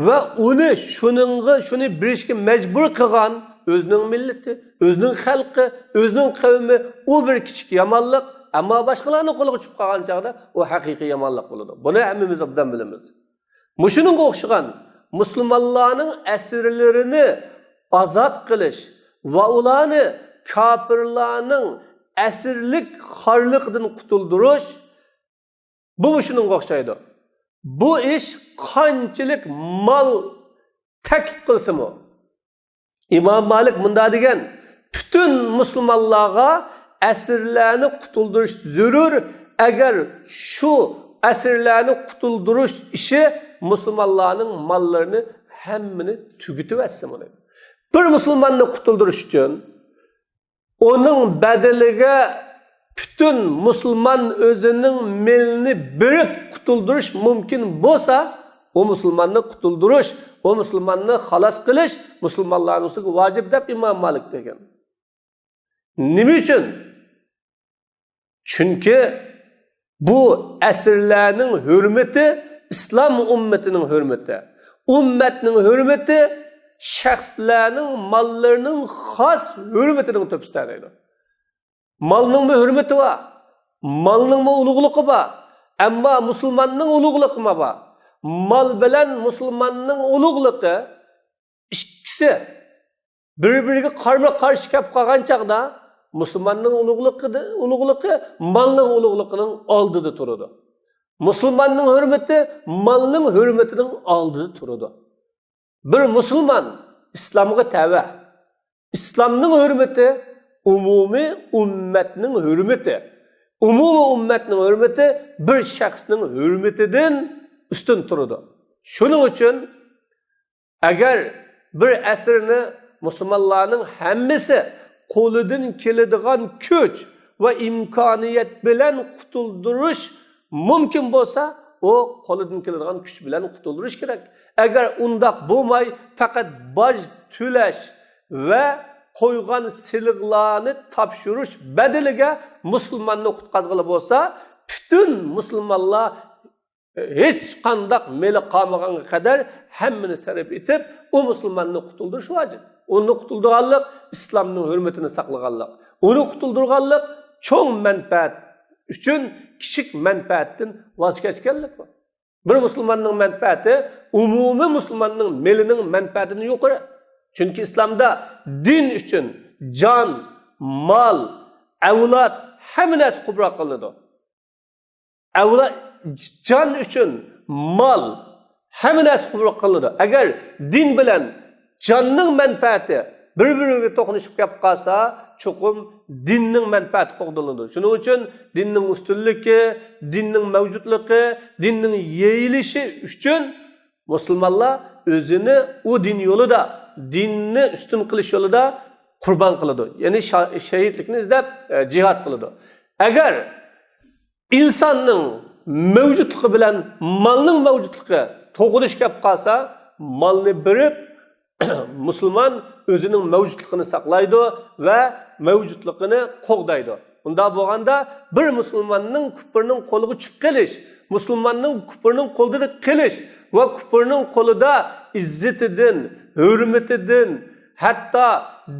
va uni shuningga shuni berishga majbur qilgan o'zining millati, o'zining xalqi, o'zining qavmi u bir kichik yomonlik, ammo boshqalarning qo'liga tushib qolgan chog'da u haqiqiy yomonlik bo'ladi. Buni hammamiz obdan bilamiz. Mushuningga o'xshagan musulmonlarning asirlarini ozod qilish va ularni kofirlarning asirlik xorliqidan qutuldirish bu shuningga o'xshaydi. Bu ish qanchalik mol taklif qilsa-mu, İmam Malik bunda degan, bütün musulmonlarga asirlarni qutuldirish zarur, agar shu asirlarni qutuldirish ishi musulmonlarning mollarini hammani tugitib etsin. Bir musulmonni qutuldirish uchun uning badaliga bütün musulmon o'zining melini berib qutuldirish mumkin bo'lsa, u musulmonni qutuldirish, u musulmonni xalos qilish musulmonlarning ustiga vojib deb Imom Malik degan. Nima uchun? Chunki bu asrlarning hurmati islom ummatining hurmati. Ummatning hurmati shaxslarning mollarining xos hurmatining to'pisida deydi. Molningmi hurmati bor, molningmi ulug'ligi bor, ammo musulmonning ulug'ligi bor. Mol bilan musulmonning ulug'ligi ikkisi bir-biriga qarama-qarshi kelib qolgan chog'da musulmonning ulug'ligi molning ulug'ligining oldida turadi. Musulmonning hurmati molning hurmatining oldida turadi. Bir musulmon islomga tava. Islomning hurmati umumiy ummatning hurmati. Umumiy ummatning hurmati bir shaxsning hurmatidan ustun turadi. Shuning uchun agar bir asrni musulmonlarning hammasi qo'lidan keladigan kuch va imkoniyat bilan qutuldirish mumkin bo'lsa, u qo'lidan keladigan kuch bilan qutuldirish kerak. Agar undoq bo'lmay faqat boj to'lash va qo'ygan siliqlarni topshirish badaliga musulmonni qutqazg'ili bo'lsa, butun musulmonlar hech qandaq meli qolmaganga qadar hammani sarf etib, u musulmonni qutuldirish vojib. Uni qutuldirganlik islomning hurmatini saqlaganlik. Uni qutuldirganlik cho'ng manfaat uchun kichik manfaatdan voz kechganlik. Bir musulmonning manfaati umumiy musulmonning melining manfaatidan yuqori. Chunki islomda din uchun jon, mol, avlod hamma narsa qurbon qilinadi. Avvalo jon uchun mol hamma narsa qurbon qilinadi. Agar din bilan jonning manfaati bir biriga to'qnashib kelib qolsa, cho'qim dinning manfaati qo'g'diladi. Shuning uchun dinning ustunligi, dinning mavjudligi, dinning yeyilishi uchun musulmonlar o'zini u din yo'lida, dinni ustun qilish yo'lida qurbon qiladi. Ya'ni shahidlikni izlab jihad qiladi. Agar insonning mavjudligi bilan molning mavjudligi to'g'rish kelib qolsa, molni berib musulmon o'zining mavjudligini saqlaydi va mavjudligini qo'g'daydi. Unda bo'lganda bir musulmonning kufrning qo'liga tushib qolish, musulmonning kufrning qo'lida qilish va kufrning qo'lida izzatidan, hurmatidan, hatto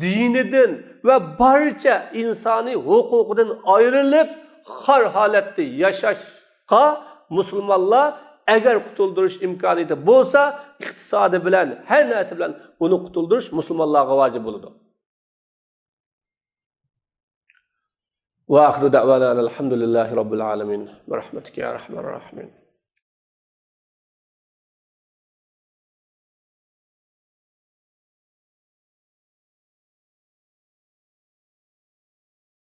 dinidan va barcha insoniy huquqidan ayrilib xor holatda yashashga musulmonlar agar qutuldirish imkoniyati bo'lsa, iqtisodi bilan, har narsa bilan uni qutuldirish musulmonlarga vojib bo'ladi. Va axiru da'vana alhamdulillahi robbil alamin. Bi rahmatika ya arhamar rohimin.